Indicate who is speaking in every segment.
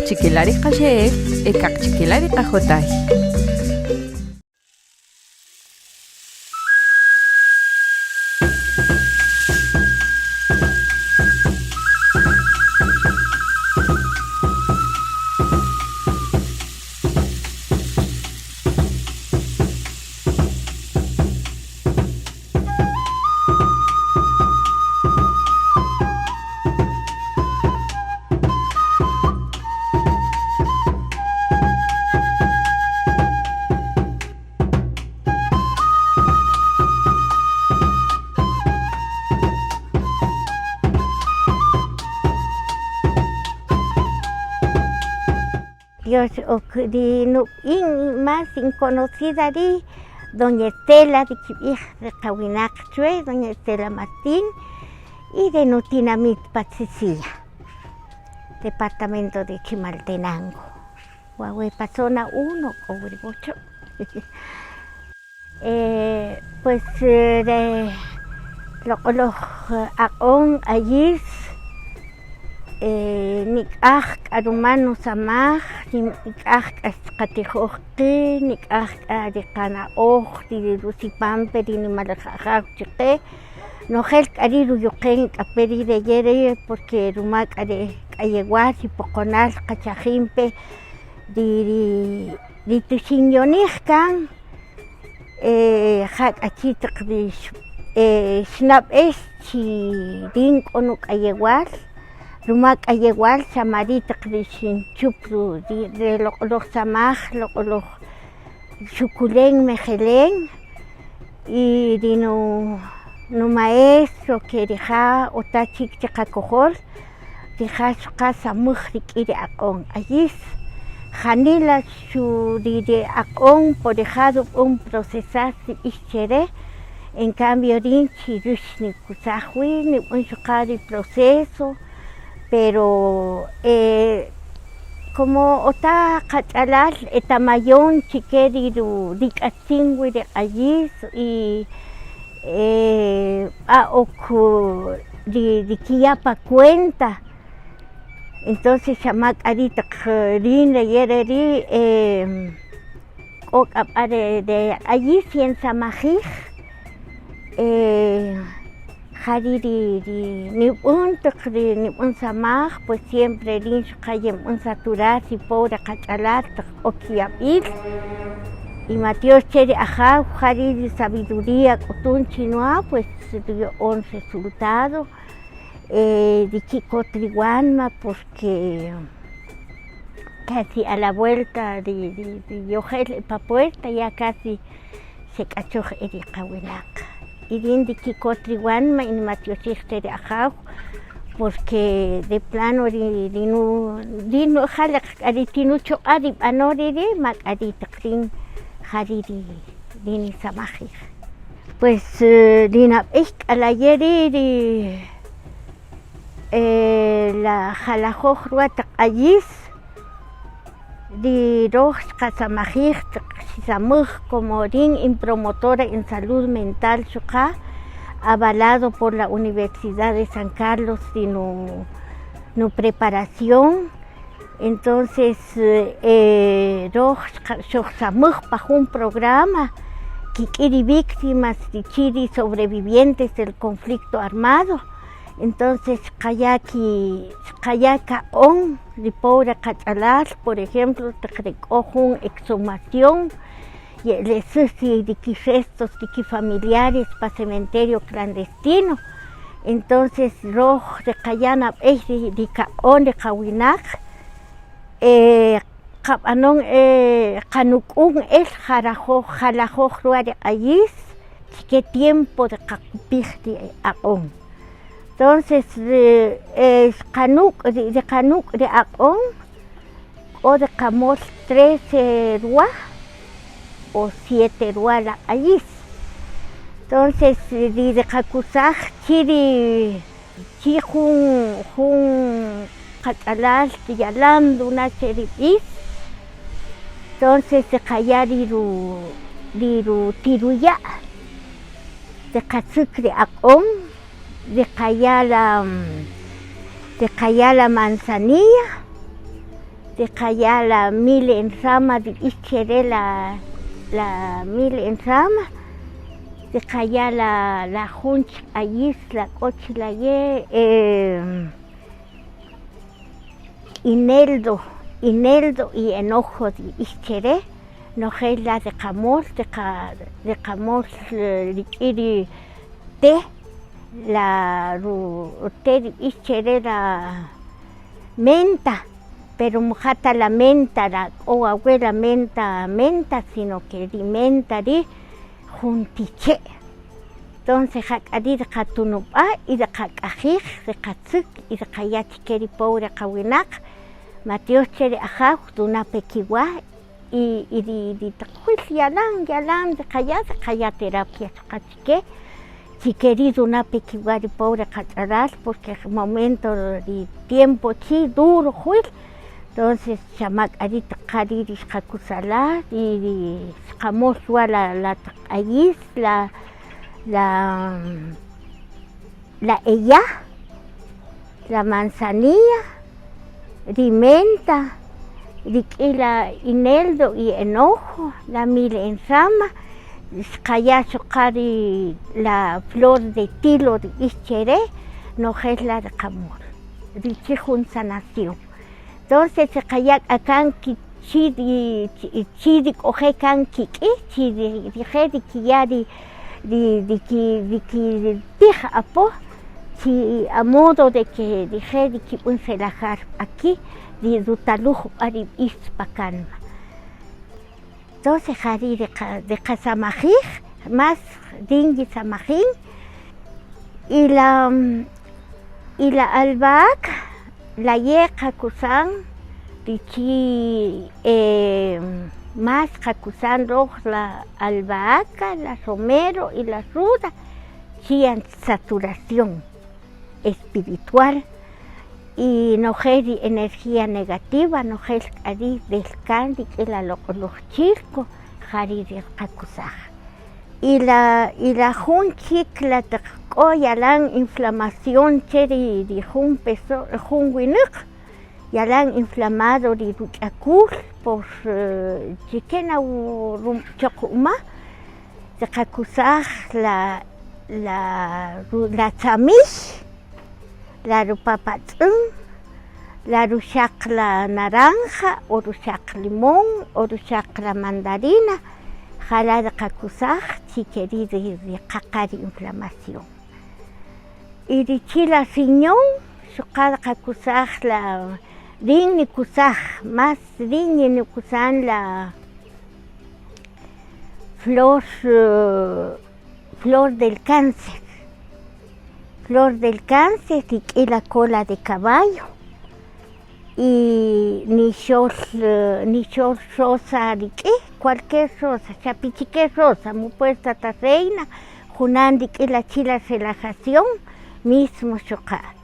Speaker 1: Kaqchikela' ri qaxe'el e kaqchikela' ri qajotay.
Speaker 2: Dios ok ri nub'in más in conocida ri' doña Estela rikib'ij ri qawinaq chwe doña Estela Martín y de nutinamit Patzicía, departamento de Chimaltenango, wawe' pa zona uno k'o wi ri wocho'. Pues re loq'oloj aq'om q'ayis nik'aj k'a ruma nusamaj, nik'aj k'a xqatijoj qii', nik'aj k'a ri qana'oj ri rusipan pe ri nimalaj Ajaw chaqe, nojel k'a ri' ruyuqen k'a pe ri' re ye re' porque ruma k'a ri k'ayewal ri poqonal qachajin pe ri ri tuxinyonij kan ja k'a chi taq ri xnab'ex chi rïn k'o nuk'ayewal ruma k'ayewal xa ma ri' taq ri xinchüp ri loq'oloj samaj, loq'oloj xukulem mejelen y ri nu maestro ke rija' ota chik chi qakojol rija' chuqa' xsamäj rik'in ri aq'om q'ayis, janila xu ri aq'om po rija' rub'an procesar rib'ix chare, en cambio rïn chi rux nikusaj wi nib'än chuqa' ri proceso, pero como ota qach'alal etamayon chike ri rik'atzin wi ri q'ayis y b'a ok ri kiya' pa cuenta, entonces xa ma k'a ri' taq rïn re ye re ri' k'o k'a b'a re q'ayis yensamajij ja ri' ri nib'än taq ri nib'än samaj pues siempre rïn chuqa' yenb'än saturar ri pobre qach'alal taq k'o kiyab'il y matyox che ri Ajaw ja ri' ri sabiduría k'utun chi nuwa pues ruya'on resultado riki'kot ri wanma porque casi a la vuelta ri yojel pa puerta ya casi xek'achoj el ri qawinaq y rïn riki'kot ri wanma y nimatyoxij che ri Ajaw porque de plano ri jalaq k'a ri tinuchuq'a' ri b'anol ri' ma k'a ri' taq rïn ja ri' ri nisamajij. Pues ri nab'ey k'alayel ri' ri la jalajoj ruwach taq q'ayis ri roj xqasamajij taq xisamäj como rïn in promotora en salud mental chuqa' avalado por la Universidad de San Carlos ri nupreparación, entonces roj xojsamäj pa jun programa kik'in ri víctimas richin ri sobrevivientes del conflicto armado, entonces xqaya' ki xqaya' kaq'on ri pobre qach'alal, por ejemplo taq k'o jun exhumación ye'elesäx ri kirestos ri kifamiliares pa cementerio clandestino, entonces roj riqaya' nab'ey ri kaq'on ri qawinaq qab'anon qanuk'un el jalajoj jalajoj ruwa ri q'ayis chike tiempo riqaqupij ri aq'om, entonces xqanuk' riqanuk' ri aq'om k'o riqamol trece ruwa o siete ruwa la q'ayis, entonces ri riqakusaj chi ri chi jun jun qach'alal yalan runa' che ri b'is, entonces riqaya' ri ru ti ruya' riqatzäk ri aq'om riqaya' la riqaya' la manzanilla. Tiqaya' la mil en rama rib'ix chare la la mil en rama, tiqaya' la la jun chik q'ayis la k'o chilaye' eneldo, eneldo y hinojo rib'ix chare, nojel la' riqamol riqamol rik'in ri té, la ru té rib'ix chare la menta, pero man jata la menta la k'o wawe' la menta menta, sino que ri menta ri' jun ti che', entonces jak'a ri' riqatunub'a' y riqak'ajij, riqatzäq y riqaya' chike ri pobre qawinaq, matyox che ri Ajaw runa' pe kiwa' y ri taq juil yalan yalan riqaya' riqaya' terapia chuqa' chike, chi keri' runa' pe kiwa' ri pobre qach'alal, porque momento ri tiempo chi duro juil, entonces xa ma k'a ri' jari' ri xqakusala' y ri xqamol wa la taq q'ayis, la la la eya', la manzanilla, ri menta, rik'in la eneldo y hinojo, la mil en rama, xqaya' chuqa' ri la flor de tilo rib'ix chere, nojel la' riqamol, richin jun sanación, entonces xeqaya' k'a kan chi chi rik'oje' kan kik'in chi rije' rikiya' ri rikitij apo chi a modo de que rije' rikib'än relajar b'a ki' ri rutaluj b'a ri b'is pa kanma, entonces jari' riqasamajij mas rin yisamajin y la y la albahaca la ye' qakusan richin mas qakusan roj la albahaca, la romero y la ruda chi yan saturación espiritual y nojel ri energía negativa, nojel k'a ri' nel kan rik'in la loq'olaj chilco, jari' ri nqakusaj y la y la jun chik la taq k'o yalan inflamación che ri jun persona jun winäq yalan inflamado ri ruch'akul por chike na choq uma riqakusaj la la la tzamiy, la rupapatz'än, la ruxaq la naranja o ruxaq limón o ruxaq la mandarina, jala' riqakusaj chi keri' riqaqa ri inflamación y richin la riñón chuqa' riqakusaj la rin nikusaj mas rin yinikusan la flor flor del cáncer, flor del cáncer rik'in la cola de caballo y nixol nixol rosa rik'in cualquier rosa, xapichike rosa, mupuerta ta reina, junan rik'in la chila relajación mismo chuqa'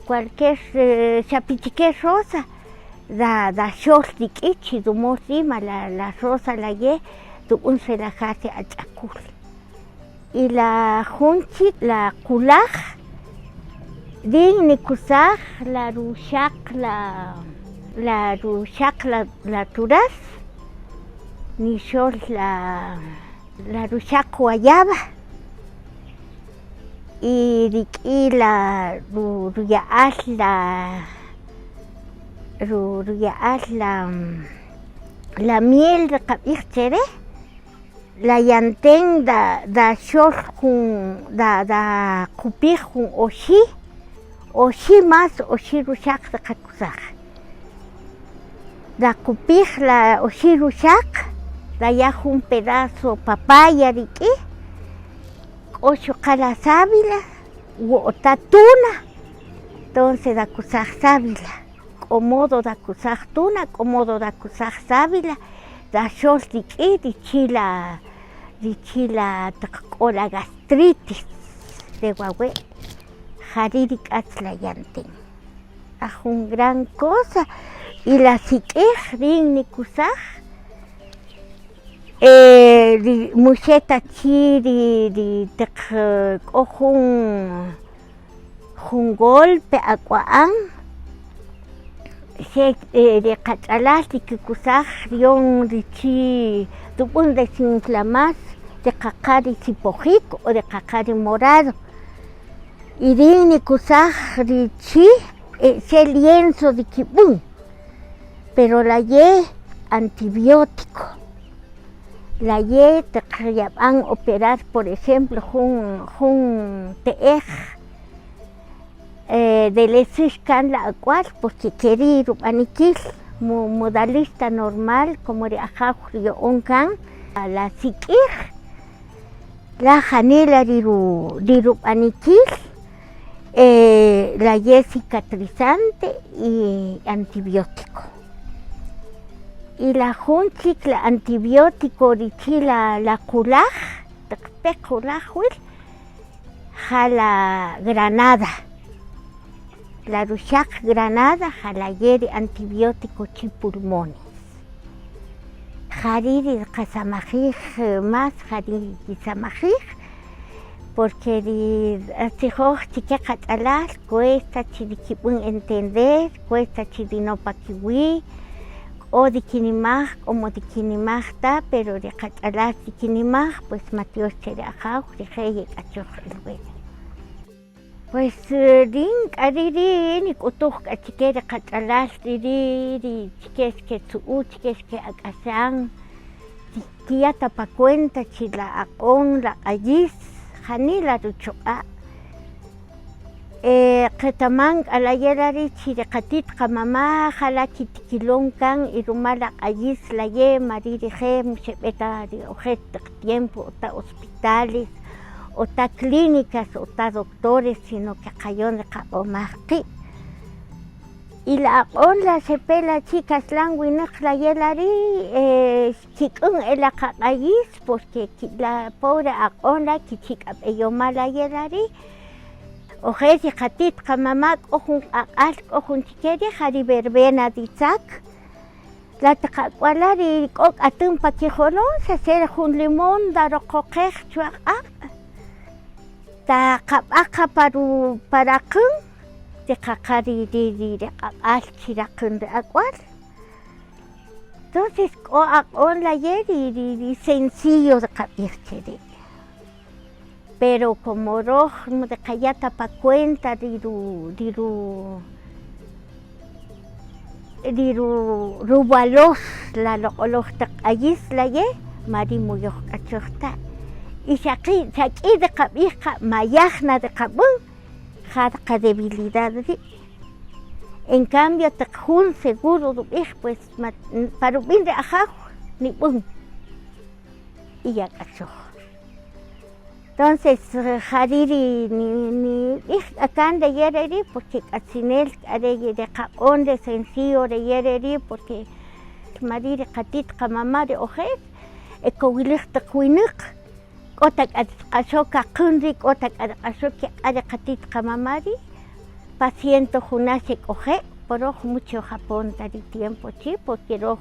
Speaker 2: cualquier xapichike rosa da daxol rik'in chi rumol ri' ma la rosa la ye' rub'än relajar ri ach'akul y la jun chik la qulaj rin nikusaj la ruxaq la la ruxaq la turaz, nixol la la ruxaq guayaba y rik'in la ruya'al la ruya'al la la miel riqab'ij chere la yanten da daxol jun da daqupij jun oxi', oxi' mas oxi' ruxaq riqakusaj, daqupij la oxi' ruxaq daya' jun pedazo papaya rik'in, k'o chuqa' la sábila wo'ota tuna, entonces dakusaj sábila, k'o modo dakusaj tuna, k'o modo dakusaj sábila, daxol rik'in richin la richin la taq k'o la gastritis re wawe' jari' rik'atz la yanten, a jun gran cosa y la sik'ij rin nikusaj ri muxeta chi ri taq k'o jun jun golpe ak'wa'an. Xe ri qach'alal tikikusaj riyon richi tub'än desinflamar tiqaqa ri sipojik o riqaqa ri morado y rin nikusaj richi xe lienzo rikib'än pero la ye antibiótico la ye taq yab'an operar por ejemplo jun jun te'ej delesëx kan la ak'wal porque ke ri' rub'anikil modalista normal como ri ajaw ruya'on kan la sik'ij la janila ri rub'anikil la ye cicatrizante y antibiótico y la jun chik la antibiótico richi la qulaj taq peq qulaj wil ja la granada, la ruxaq granada ja la ye ri antibiótico chi pulmones, ja ri' ri qasamajij mas ja ri' kisamajij porque ri tzijoj chike qach'alal cuesta chi nikib'än entender, cuesta chi rino' pa kiwi', k'o rikinimaj k'o man rikinimaj ta pero ri qach'alal rikinimaj pues matyox che ri ajaw rije' yek'achoj el luego. Pues rin k'a ri' ri' nik'utuj k'a chike ri qach'alal ri ri' ri chike xketzu'u chike xke'ak'axan tikiya' ta pa cuenta chi la aq'on la q'ayis janila ruchuq'a' qetaman k'a la ye la ri' chi ri qati't qamama' ja la' kitikilon kan y ruma la q'ayis la ye' ma ri' rije' ma xeb'e ta ri ojer taq tiempo o ta hospitales o ta clínicas o ta doctores sino que qayon riqaq'omaj qi' y la aq'on la xepe la chi kaxlan winäq la ye la ri' xkik'än el la qaq'ayis porque la pobre aq'on la' kichi' k'a b'eyomal la ye la ri' ojer ri qati't qamama' k'o jun q'aq'al k'o jun chike ri' ja ri verbena ri tzak la taq ak'wala' ri k'o k'atän pa kijolon xaxe jun limón taroqoqej chwa q'aq' taqab'aj qa pa raqän tiqaqa ri q'aq'al chi raqän ri ak'wal entonces k'o aq'on la ye ri sencillo riqab'ij chire' pero como roj ma riqaya' ta pa cuenta ri ru ri ru ri ruvalor la loq'oloj taq q'ayis la ye' ma ri' muyojk'achoj ta y xa qi' xa k'i riqab'ij qa mayaj na riqab'än ja qadebilidad ri' en cambio taq jun seguro rub'ij pues pa rub'in ri ajaw nib'än y yak'achoj entonces ja ri' ri nib'ij k'a kan re ye re' ri' porque k'atzinel k'a re qaq'on re sencillo re ye re' ri' porque ruma ri' ri qati't qamama' ri ojer e kowiläj taq winäq k'o ta k'a riq'axow kaqän ri' k'o ta k'a riq'axow kiq'a' ri qati't qamama' ri' pa ciento juna' xek'oje' po roj mucho japon ta ri tiempo chi porque roj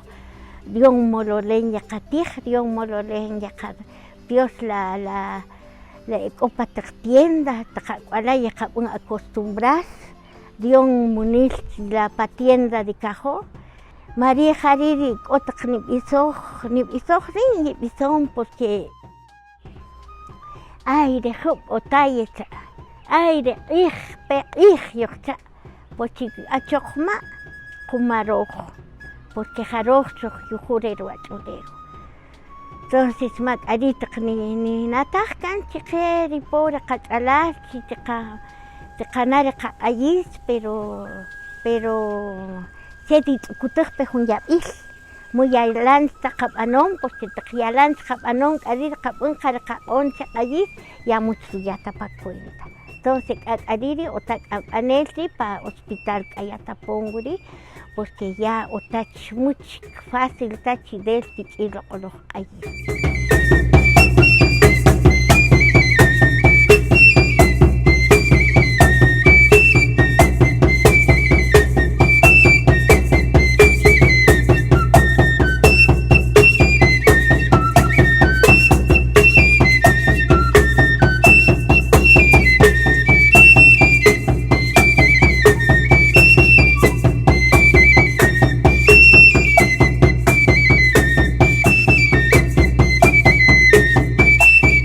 Speaker 2: rion mololen yeqatij rion mololen yeqa Dios la la la e k'o pa taq tienda taq ak'wala' yeqab'än acostumbrar rion munil la pa tienda rikajo' ma ri' ja ri' ri k'o taq nib'isoj nib'isoj rin yib'ison porque ay ri jöb' otay yecha' ay ri q'ij pe q'ij yojcha' po chi achoq ma' quma roj porque ja roj xojyuju re ruwach'ulew entonces ma k'a ri' taq ninataj kan chike ri pobre qach'alal chi tiqa tiqana' ri qaq'ayis pero pero che titz'ukutäj pe jun yab'il mu yalan ta qab'anon porque taq yalan qab'anon k'a ri' riqab'än qa ri qaq'on che q'ayis ya much ruya' ta pa cuenta entonces k'a k'a ri' ri' o ta k'ak'anel ri' pa hospital k'a yatapon wi ri' porque ya otach much fácil ta chi del kik'in loq'oloj q'ayis.